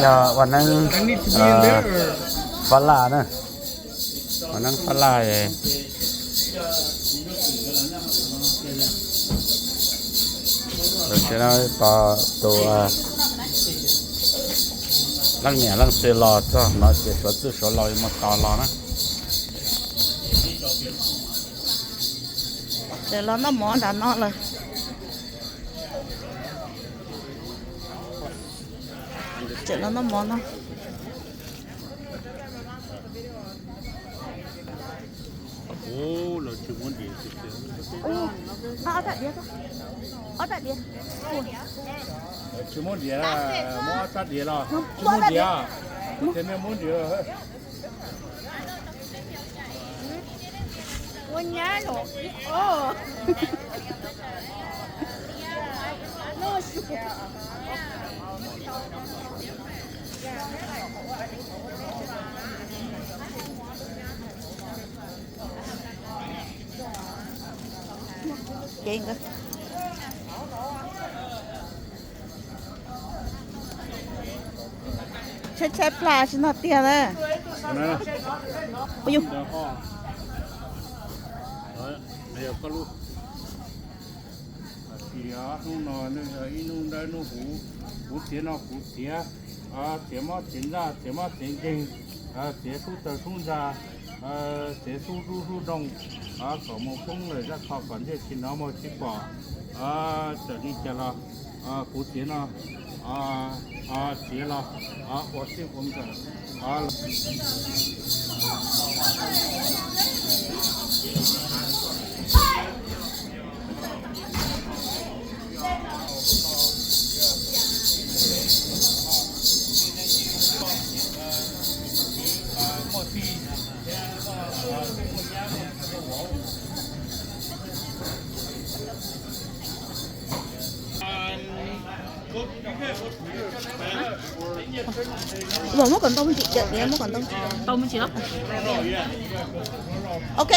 Yog ua neeb fab laj na, ua neeb fab laj. Tam sim no tus leej niam leej txiv los txog no ces suav txwj suav laus yuav mus tos los na. Tseem los noj mov nram no lawm. Tseem los noj mov no. Tsis muab diav, muab ob rab diav los, tsis muab diav, ces nej muab diav. Tshaib tshaib plab tsis noj tiag na. Hnub no yog ib hnub dawb hnub huv, kuv txiav no kuv txiav, txiav mob txiav ntsaj, txiav mob txiav nkeeg, txiav sub taw sub ntsa, txiav sub zub sub nroog, kom mus poob lawm zaj kho kom ntiaj teb no muaj tsis pom. Txawm li cas los kuv txiav no, txiav los ua txij ua nkawm. Muab kom ntau, muab kom ntau. Ok.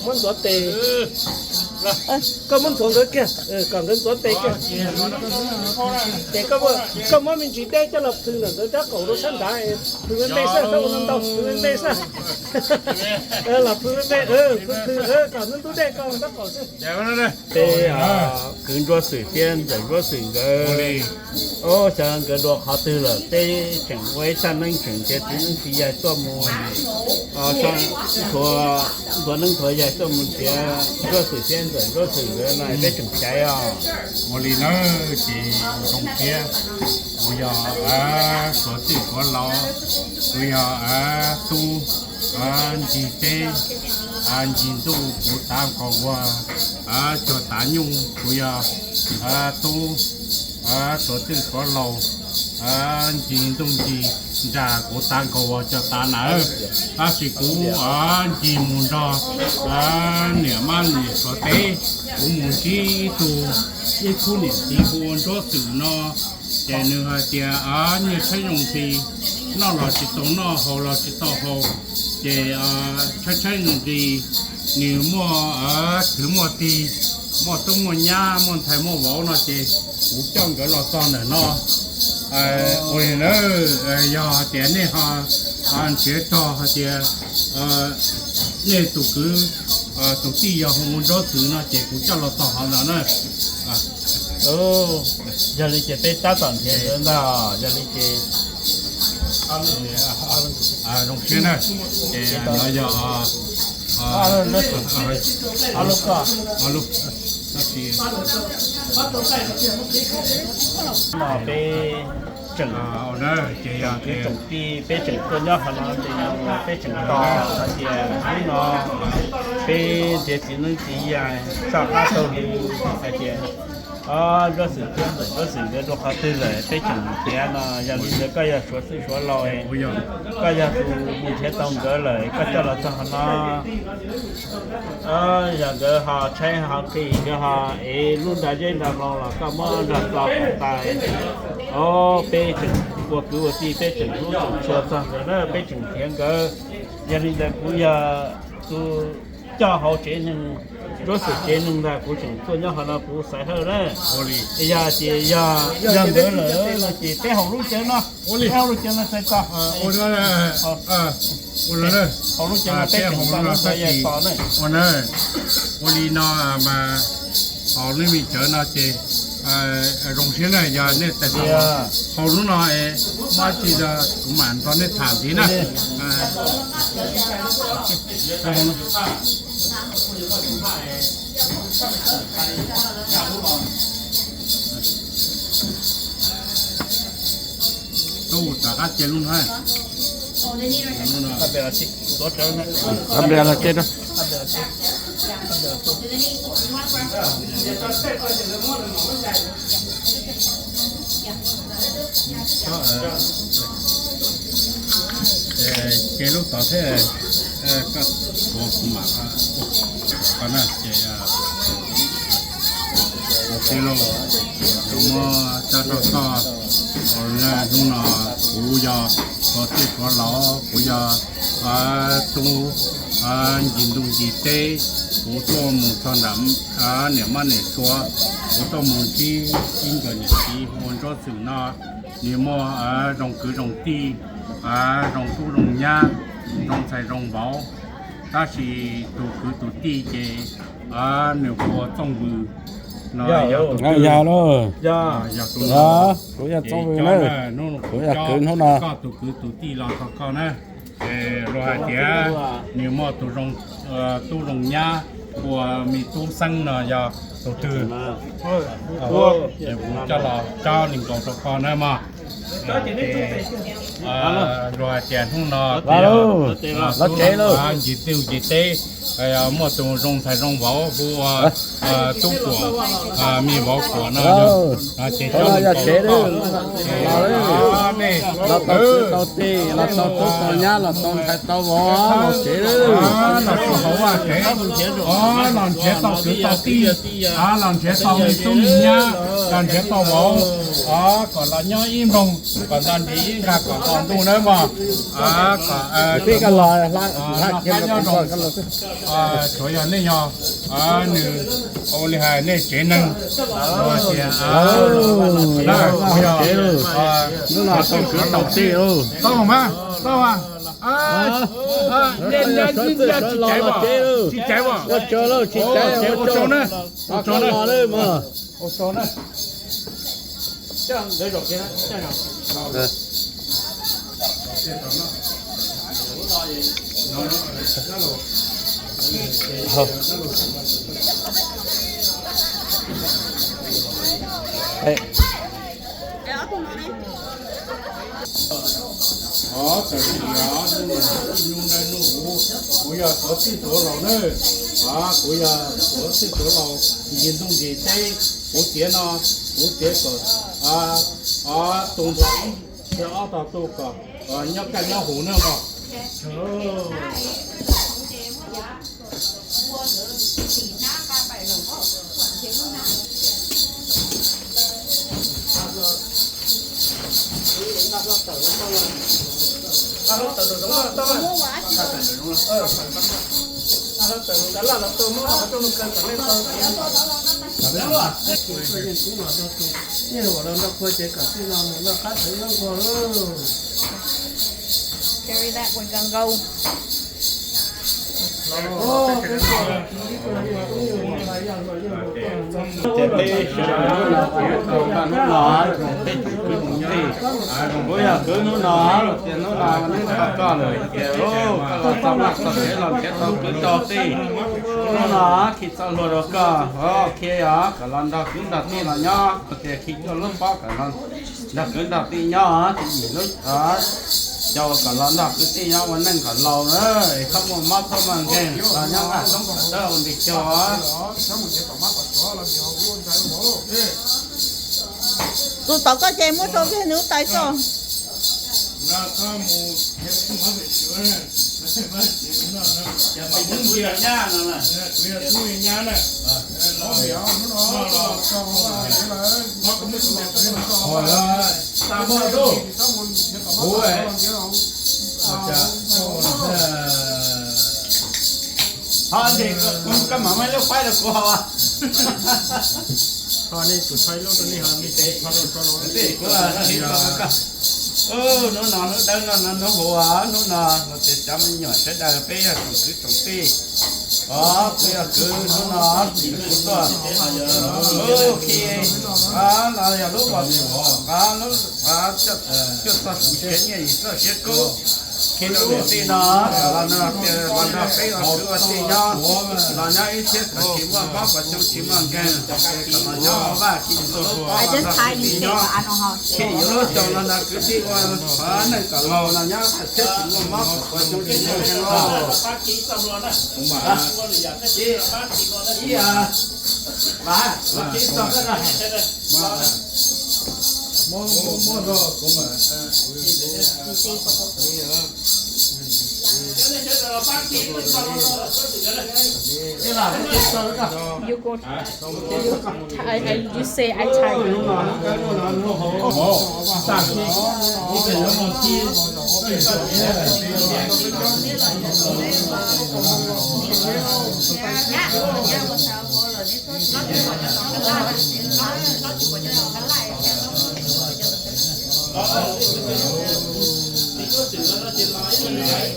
Muab ntxuav tes. Koj muab ntxuav nkawd kiag, kom nkawd ntxuav tes kiag. Ces koj muab me ntsis dej coj los plhws ntawm nkawd rab qaum rau sab nrad, plhws me me xwb, txhob ua ntau, plhws me me xwb. Los plhws me me, plhws kom ntub ntub dej koj rab qaum xwb. Peb kwv Ntsuab Xwm thiab ntxawm Ntsuab Xwm nkawd, xyov nkawd dua qhov twg lawm, peb tseem ua ib tag neeb tseem nrhiav txiv neeb txiv yaig tuaj mus, ntxuav neeb ntxuav yaig tuaj mus nrhiav Ntsuab Xwm thiab ntxawm Ntsuab Xwm nkawd no peb tseem caiv os. Ua li na, ces zoo siab, kuv yog suav txwj suav laus, kuv yog tub ncig teb, ncig ntuj kuv tav nqos ua, cuag tav nyuj kuv yog tub suav txwj suav laus, ncig ntuj ncig ntsa kuv tav nqos ua cuag tav nawb. Tab sis kuv ncig mus nrog niam mab niam suav teb, kuv mus ntsib ib tug, ib khub niam txiv hu ua Ntsuab Xwm no, ces nws hais tias nyiaj tshaib zoo nqis, noj los tsis tau noj, haus los tsis tau haus, ces tshaib tshaib nqis, nws muaj kwv muaj tij, muaj tub muaj nyab, muaj ntxhais muaj vauv no ces kuv coj nkawd los txog ntawm no. Ua li na, yog hais tias nej ho nrhiav txog hais tias nej tus kwv tus tij yog hu ua Ntsuab Xwm no ces kuv coj los txog hauv ntawd na. Yog li ces peb tab tom nrhiav ntawd ntag, yog li ces zoo siab na, ces no yog no peb tseem, tsoom kwv tsoom tij peb tseem tuaj nyob qhov no ces peb tseem tos hais tias hnub no peb nrhiav txiv neeb txiv yaig saj qab taug lw hais tias, o, Nruab Xwm thiab Nruab Xwm nkawd rau qhov twg lawm peb tseem nrhiav no. Yog li ntawd koj yog suav txwj suav laus, koj yog tus mus nrhiav tau nkawd lawm koj coj los txog qhov no. Yog nkawd ho tshaib ho qis nkawd ho ev lub nra zeb nra hlau los koj muab nrog tso kom tas. O, peb tseem ua kwv ua tij peb tseem hlub tseem tshua txog nkawd na, peb tseem nrhiav nkawd. Yog li ntawd kuv yog tus coj hauv tsev neeg, Nruab Xwm tsev neeg ntag kuv tseem tuaj nyob qhov no kuv xaiv hawj na. Yog ces yog, yog nkawd lawm no ces peb haus lub cawv no, peb haus lub cawv no txais tos. Haus lub cawv no peb tseem tos lub ntawd yog tos na. Ua li no mas haus lub me cawv no ces zoo siab na, yog nej txais tos haus lub no es muaj tsi kuv mam nrog nej tham ntxiv na. Tub rov qab cia lub no. Qab nplia los ces rau. Ces lub tod thiab, koj tuav kuv mam, koj na ces ua tij lauj, muab coj rau koj. Hnub no kuv yog suav txwj suav laus, kuv yog tub ncig ntuj ncig teb, kuv tuaj mus txog nram niam mab niam suav, kuv tuaj mus ntsib ib nkawm niam txiv hu ua Nruab Xwm no, nws muaj zoo kwv zoo tij, zoo tub zoo nyab, zoo ntxhais zoo vauv, tab sis tus kwv tus tij ces nws hu ua Txooj Vws no. Yog lauj, yog tus no, kuv yog Txooj Vws na, kuv yog kwv hnub no. Koj tus kwv tus tij los rau koj na. Ces luag hais tias nws muaj tus zoo tub zoo nyab ua me tub xeeb no yog tus twg, ces kuv coj los tso li nkaus rau koj na mog. Luag hais tias hnub no los tsev, ncig ntuj ncig teb, muaj tus zoo ntxhais zoo vauv hu ua Tub Kuam, me vauv Kuam no, ces coj li nkaus rau koj. Los tau kwv tau tij, los tau tub tau nyab, los tau ntxhais tau vauv, los tsev lawm. Los txog hauv vaj tsev, los nrhiav tau kwv tau tij, los nrhiav tau me tub me nyab, los nrhiav tau vauv, kom los nyob ib nploog, kom nto ntiv ib nqag kom tau ntuj nawb mog. Kom nyob zoo. Tsuav yog nej yog nws ua li hais nej tsev neeg, tias, tau mas, tau mas, tsis caiv, tsis caiv, ua tsaug na, ua tsaug na. Ov, tawm sim os, hnub no ib hnub nrab hnub huv, kuv yog tuav txhij tuav laus na, kuv yog tuav txhij tuav laus, ncig ntuj ncig teb, kuv tiav no, kuv tiav kom, ov, tus ntuag ib, yog ob tog tus kom nyob kaj nyob huv na mog. Carry that one, Gung Gung. Ces peb sawv daws hnub no, hnub no, kuv yog kwv hnub no, los tias hnub no neb tau koj lawm ces koj los txog vaj txog tsev los nrhiav tau kwv tau tij. Hnub no khi txoj hlua rau koj, khi kom los nrog kwv nrog tij los nyob, tias khi koj lub pob kom los nrog kwv nrog tij nyob, tij nim lub cau kom los nrog kwv tij nyob ua neej kom laus na, txhob muaj mob txhob muaj nkeeg, los nyob nqaj roob tom dawb ua nqi cog. Tus tom koj ces muab rau kiag nws lub tais tso. Ho, koj mam muab lub faib rau kuv haus. Ho nej tus thaij lub rau nej ho nej tus thaij rau rau. Hnub no hnub dawb no no hnub huv, hnub no los tias cov me nyuam sawv daws peb yog tsoom kwv tsoom tij, o, kuv yog kwv, hnub no kuv tuaj, hnub khi, no yog lub, lub cuaj txoj siav nyiaj yim txoj siav kub, khi rau niam tij no, los no tias los nrog peb ua kwv ua tij nyob, los nyob ib txhiab kom tsis muaj mob kom xyoo tsis muaj nkeeg, kom los nyob vaj tsis txog lub pob los nrog kwv tij nyob, khi yuav lub xyoo los nrog kwv tij ua neej kom laus, los nyob vaj txhiab tsis muaj mob kom xyoo tsis muaj nkeeg lauj. You go. I, I, you say I try. Zoo tub zoo nyab, zoo ntxhais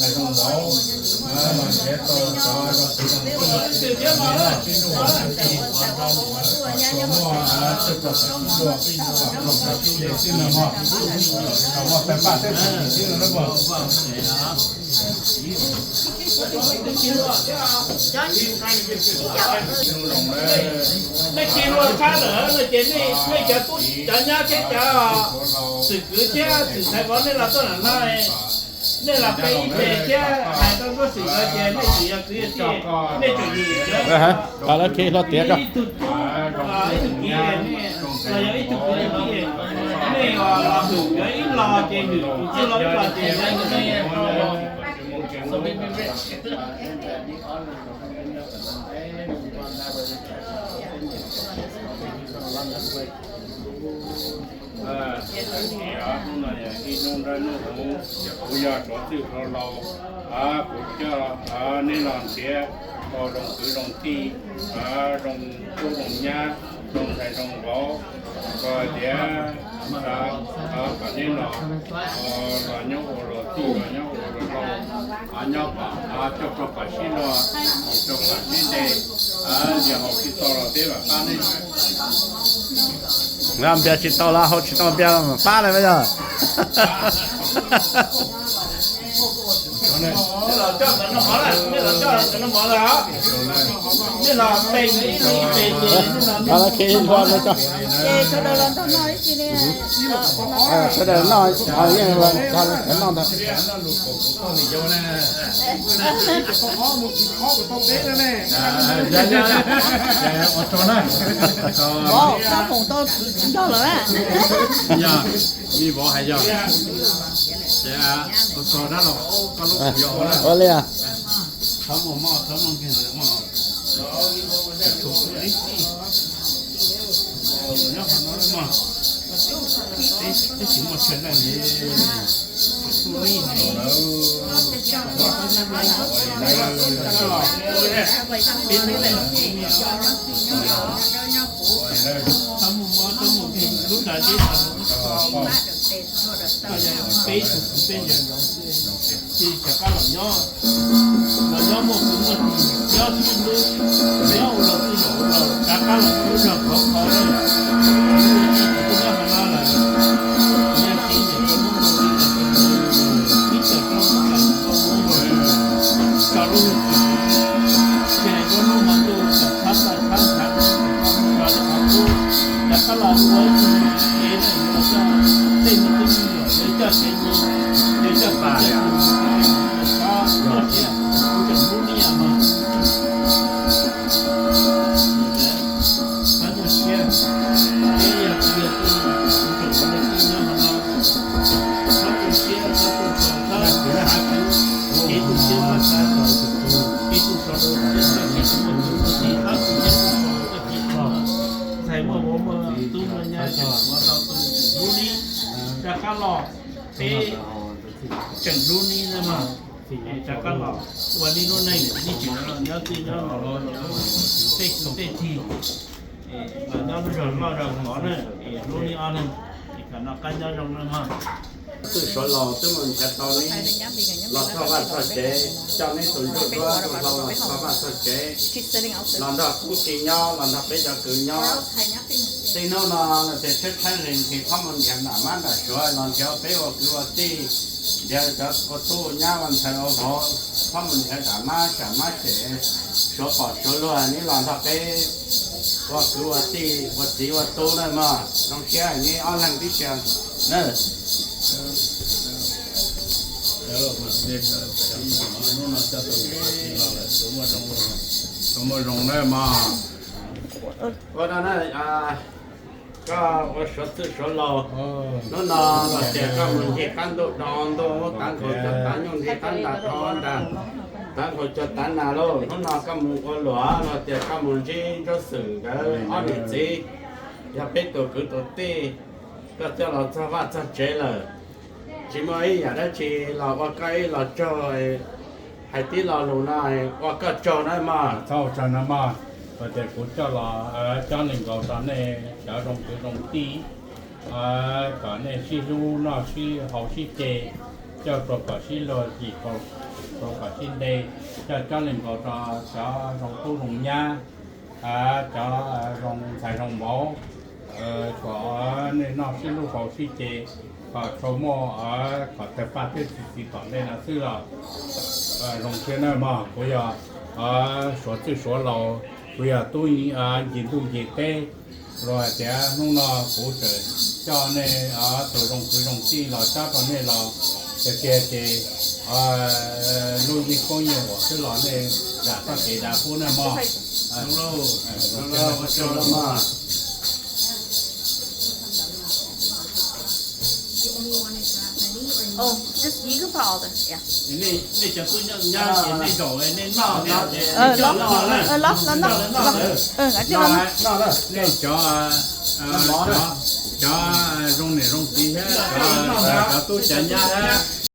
zoo vauv, los nrhiav tau cov zoo txiv zoo tub zoo nyab, tsis muaj tsawg rau tawm sib tua, zoo txij no mog, muaj pab paj teb chaws xwb no lub mog. Nej khi lua tshab lawm no ces nej cov tub cov nyab thiab cov xwm kwv thiab xwm ntxhais vauv nej los tuaj nram no, nej los pe ib pe thiab hais rau nruab xwm ntawd ces nej tseem yog kwv yog tij, nej tseem yog lawv khi hlo tiav ko. Ib tug tub, ib tug kwv, los yog ib tug kwv tug tij, nej los hwm nkawd ib los ces hwm, tus tij los ib los ces nej Hnub no yog ib hnub nruab hnub huv, kuv yog tsov twj tsov laus, kuv coj nej los nrhiav tau zoo kwv zoo tij, zoo tub zoo nyab, zoo ntxhais zoo vauv, kom tias kom nej los, los nyob ua luag txij, los nyob ua luag laus, nyob kom coj rau kom sib luag, rau kom sib ntes, npias haus tsis tau los peb mam pab nej. Npias tsis tau los haus tsis tau npias mam pab na yog. Sawv daws los nrog noj ib ce li. Sawv daws noj, yeej los nrog lawv noj ntag. Ua tsaug na. Vauv, koj foom tau nrog lawm na. Yog, me vauv hais yog. Ces ua tsaug dab laug, koj lub yog ua li. Thov muaj mob thov muaj nkeeg lawm mog. Nyob qhov no mog, twb tsis muaj tshwj leej li. Lub nra teb peb tug kwv peb yawg, tsis rov qab los nyob, los nyob muaj kwv muaj tij, nyob sib hlub, nyob ua luag txij los ua luag, rov qab los nyob ua luag khov kho na. Nyob qhov no lawm, Los peb tseem hlub neb na mog, rov qab los ua neb lub neej, neb tseem los nyob twj nyob ntawm tej kwv tej tij, los nyob lub zos loj zos khov na, es hlub neb ob leeg, es kom noj qab nyob zoo na mog. Txwj Suav laus twb mus nrhiav tau neb los txog vaj txog tsev, coj neb tus ntsuj duab tus hlau los txog vaj txog tsev, los nrog kuv tij nyob, los nrog peb cov kwv nyob. Tej hnub no los tias tshaib tshaib nqhis nqhis, qhob mus nrhiav nram mab nram suav, los nrhiav peb ua kwv ua tij, nrhiav cov ua tub ua nyab ua ntxhais ua vauv, qhob mus nrhiav nram mab nram mab tsev, suav pom suav luag, neb los nrog peb ua kwv ua tij ua txiv ua tub na mog. Zoo siab neb ob leeg tib si na. Ua zoo na mog. Ua no na, koj ua suav txwj suav laus, hnub no los tias koj mus ncig qab ntuj dhau ntuj, tav nkaus cov tav nyuj nti qab ntas dhau ntas, tav nkaus cov tav nas lauj. Hnub no koj mus ua luam los tias koj mus ntsib Nraug Xwm nkawd ob niam txiv, yog peb tus kwv tus tij, koj coj los txog vaj txog tsev lawm. Tsis muaj ib yam dab tsi los ua koj ib los tsaug, hais tib lo lus no ua koj tsaug na mog. Txhob tsaug no mog, tias kuv coj los cob leej nkaus rau nej cov zoo kwv zoo tij, kom nej sib hlub noj sib haus sib ce, coj rau kom sib luag, yim rau kom sib nte, coj cob leej nkaus rau cov zoo tub zoo nyab, cov zoo ntxhais zoo vauv, kom nej noj sib hlub haus sib ce, kom txhob muaj kom tawg paj thiab txi txiv tom ntej no xwb los zoo siab na mog. Kuv yog suav txwj suav laus, kuv yog tub ncig ntuj ncig teb, los hais tias hnub no kuv tseem coj nej tus zoo kwv zoo tij los cob rau nej los, tiag tiag ces lub yeej koob yeej huam xwb los nej zam txoj kev dav pub na mog. Oh, just, you can put all the, yeah. Nej cov tub nyab ces nej zaum nej noj, los, los noj, nej cov, cov zoo niam zoo txiv thiab cov tub cov nyab thiab.